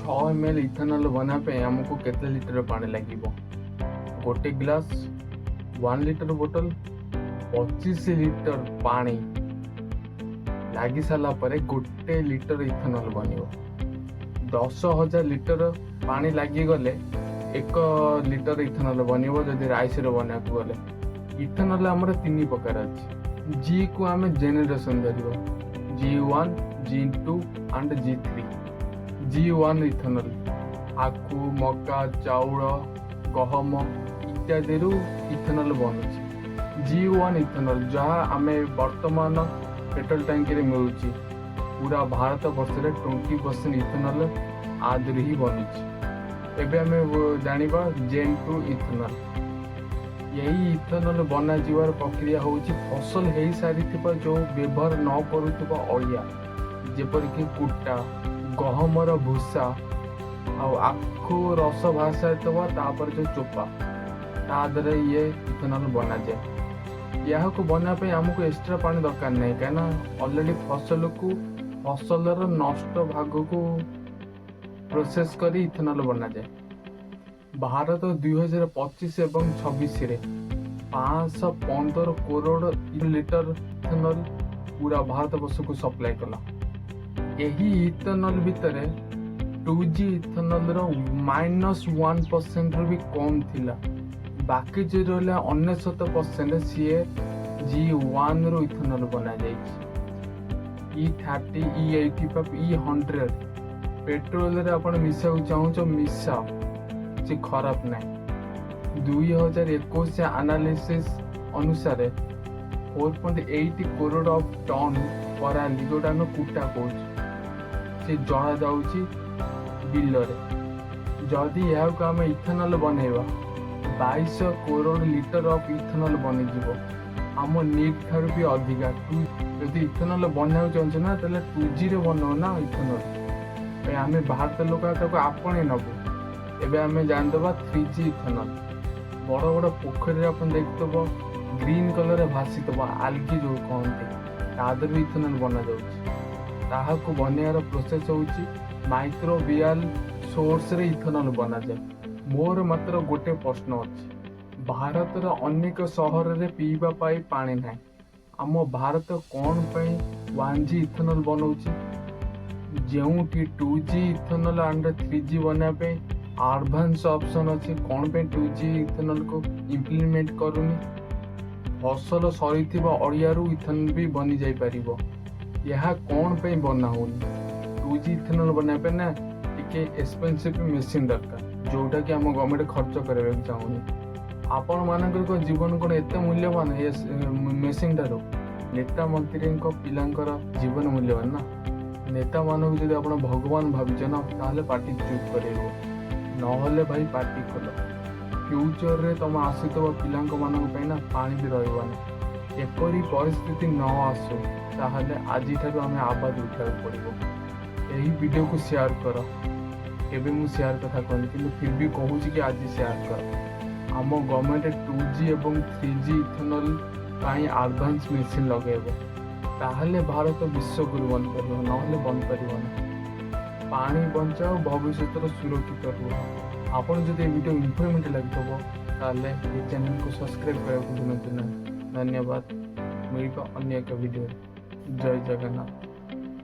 6 M L ethanol ବନାଇବା ପାଇଁ ଆମକୁ କେତେ ଲିଟର ପାଣି ଲାଗିବ? ଗୋଟେ ଗ୍ଲାସ୍, 1 ଲିଟର ବୋଟଲ, 25 ଲିଟର ପାଣି ଲାଗି ସାରିଲା ପରେ 1 ଲିଟର ଇଥାନଲ୍ ବନିବ। 10,000 ଲିଟର ପାଣି ଲାଗିଗଲେ 1 ଲିଟର ଇଥାନଲ୍ ବନିବ, ଯଦି ରାଇସ୍ରେ ବନେଇବାକୁ ଗଲେ। ଇଥାନଲ୍ ଆମର ତିନି ପ୍ରକାର ଅଛି। ଜିକୁ ଆମେ ଜେନେରେସନ୍ ଧରିବା, G1, G2 and G3। G1 ethanol ଆଖୁ, ମକା, ଚାଉଳ, ଗହମ ଇତ୍ୟାଦିରୁ ଇଥାନଲ୍ ବନୁଛି। ଜି 1 ଇଥାନଲ୍ ଯାହା ଆମେ ବର୍ତ୍ତମାନ ପେଟ୍ରୋଲ ଟାଙ୍କିରେ ମିଳୁଛି, ପୁରା ଭାରତ ବର୍ଷରେ 20% ଇଥାନଲ୍ ଆଦିରୁ ହିଁ ବନୁଛି। ଏବେ ଆମେ ଜାଣିବା ଜେନ୍ 2 ଇଥାନଲ୍। ଏହି ଇଥାନଲ୍ ବନାଯିବାର ପ୍ରକ୍ରିୟା ହେଉଛି ଫସଲ ହେଇସାରିଥିବା ଯେଉଁ ବ୍ୟବହାର ନ କରୁଥିବା ଅଳିଆ, ଯେପରିକି କୁଟା, ଗହମର ଭୁସା ଆଉ ଆଖୁ ରସ ବାହାରି ସାରିଥିବ, ତାପରେ ଯେଉଁ ଚୋପା, ତା ଦେହରେ ଇଏ ଇଥାନଲ୍ ବନାଯାଏ। ଏହାକୁ ବନେଇବା ପାଇଁ ଆମକୁ ଏକ୍ସଟ୍ରା ପାଣି ଦରକାର ନାହିଁ, କାହିଁକିନା ଅଲରେଡ଼ି ଫସଲକୁ, ଫସଲର ନଷ୍ଟ ଭାଗକୁ ପ୍ରୋସେସ୍ କରି ଇଥାନଲ୍ ବନାଯାଏ। ଭାରତ 2025 ଏବଂ 26ରେ 515 କରୋଡ଼ ଲିଟର ଇଥାନଲ୍ ପୁରା ଭାରତ ବର୍ଷକୁ ସପ୍ଲାଏ କଲା। ଏହି ଇଥାନଲ୍ ଭିତରେ 2G ଇଥାନଲ୍ର -1%ରୁ ବି କମ୍ ଥିଲା। ବାକି ଯେଉଁ ରହିଲା 99%, ସିଏ G 1ରୁ ethanol ବନାଯାଇଛି। E30, E85, E100 ପେଟ୍ରୋଲରେ ଆପଣ ମିଶାଇବାକୁ ଚାହୁଁଛ, ମିଶାଅ, କିଛି ଖରାପ ନାହିଁ। 2021 ଆନାଲିସିସ୍ ଅନୁସାରେ 4.8 crore of ton ପରାଲି, ଯୋଉଟା ଆମେ କୁଟା କହୁଛୁ, ସେ ଜଳା ଯାଉଛି ବିଲରେ। ଯଦି ଏହାକୁ ଆମେ ଇଥାନଲ୍ ବନେଇବା, 22 କରୋଡ଼ ଲିଟର ଅଫ୍ ଇଥାନଲ୍ ବନିଯିବ, ଆମ ନିଡ୍ ଠାରୁ ବି ଅଧିକା। ଯଦି ଇଥାନଲ୍ ବନେଇବାକୁ ଚାହୁଁଛ ନା, ତାହେଲେ 2Gରେ ବନାଅ ନା ଇଥାନଲ୍। ଆମେ ଭାରତ ଲୋକ ତାକୁ ଆପଣେଇ ନେବୁ। ଏବେ ଆମେ ଜାଣିଦେବା 3G ethanol. ବଡ଼ ବଡ଼ ପୋଖରୀରେ ଆପଣ ଦେଖିଥିବ, ଗ୍ରୀନ୍ କଲରରେ ଭାସିଥିବ, ଆଲଗି ଯୋଉ କହନ୍ତି, ତା ଦେହରୁ ଇଥାନଲ୍ ବନାଯାଉଛି। ତାହାକୁ ବନେଇବାର ପ୍ରୋସେସ୍ ହେଉଛି ମାଇକ୍ରୋବିଆଲ ସୋର୍ସରେ ଇଥାନଲ୍ ବନାଯାଏ। ମୋର ମାତ୍ର ଗୋଟେ ପ୍ରଶ୍ନ ଅଛି। ଭାରତର ଅନେକ ସହରରେ ପିଇବା ପାଇଁ ପାଣି ନାହିଁ। ଆମ ଭାରତ କ'ଣ ପାଇଁ 1G ethanol ବନଉଛି, ଯେଉଁଠି 2G ethanol and 3G ବନେଇବା ପାଇଁ ଆଡ଼ଭାନ୍ସ ଅପସନ୍ ଅଛି? କ'ଣ ପାଇଁ 2G ଇଥାନଲ୍କୁ ଇମ୍ପ୍ଲିମେଣ୍ଟ କରୁନି? ଫସଲ ସରିଥିବା ଅଳିଆରୁ ଇଥାନଲ୍ ବି ବନି ଯାଇପାରିବ। ଏହା କ'ଣ ପାଇଁ ବନା ହଉନି? 2G ethanol ବନେଇବା ପାଇଁ ନା ଟିକେ ଏକ୍ସପେନ୍ସିଭ୍ ମେସିନ୍ ଦରକାର, ଯୋଉଟାକି ଆମ ଗଭର୍ଣ୍ଣମେଣ୍ଟ ଖର୍ଚ୍ଚ କରିବାକୁ ଚାହୁଁନି। ଆପଣମାନଙ୍କର କ'ଣ ଜୀବନ କ'ଣ ଏତେ ମୂଲ୍ୟବାନ ଏ ମେସିନ୍ ଠାରୁ? ନେତା ମନ୍ତ୍ରୀଙ୍କ ପିଲାଙ୍କର ଜୀବନ ମୂଲ୍ୟବାନ ନା? ନେତାମାନଙ୍କୁ ଯଦି ଆପଣ ଭଗବାନ ଭାବିଛ ନା, ତାହେଲେ ପାଟି ଚୁପ୍ କରିବ। ନହେଲେ ଭାଇ, ପାଟି ଖୋଲ। ଫ୍ୟୁଚରରେ ତମ ଆସୁଥିବା ପିଲାଙ୍କ ମାନଙ୍କ ପାଇଁ ନା ପାଣି ବି ରହିବନି। ଏପରି ପରିସ୍ଥିତି ନ ଆସୁ, ତାହେଲେ ଆଜିଠାରୁ ଆମେ ଆବାଜ ଉଠାଇବାକୁ ପଡ଼ିବ। ଏହି ଭିଡ଼ିଓକୁ ସେୟାର କର। ଏବେ ମୁଁ ସେୟାର କଥା କହୁନି, କିନ୍ତୁ ଫିର୍ ବି କହୁଛି କି ଆଜି ସେୟାର କର। ଆମ ଗଭର୍ଣ୍ଣମେଣ୍ଟ 2G ଏବଂ 3G ethanol ପାଇଁ ଆଡ଼ଭାନ୍ସ ମେସିନ୍ ଲଗାଇବ, ତାହେଲେ ଭାରତ ବିଶ୍ୱଗୁରୁ ବନିପାରିବ, ନହେଲେ ବନିପାରିବନି। ପାଣି ବଞ୍ଚାଅ, ଭବିଷ୍ୟତର ସୁରକ୍ଷିତ ରୁହ। ଆପଣ ଯଦି ଏ ଭିଡ଼ିଓ ଇନଫର୍ମେଟିଭ୍ ଲାଗିଥିବ, ତାହେଲେ ଏ ଚ୍ୟାନେଲକୁ ସବସ୍କ୍ରାଇବ୍ କରିବାକୁ ଭୁଲନ୍ତୁ ନାହିଁ। ଧନ୍ୟବାଦ। ମିଳିବ ଅନ୍ୟ ଏକ ଭିଡ଼ିଓରେ। ଜୟ ଜଗନ୍ନାଥ।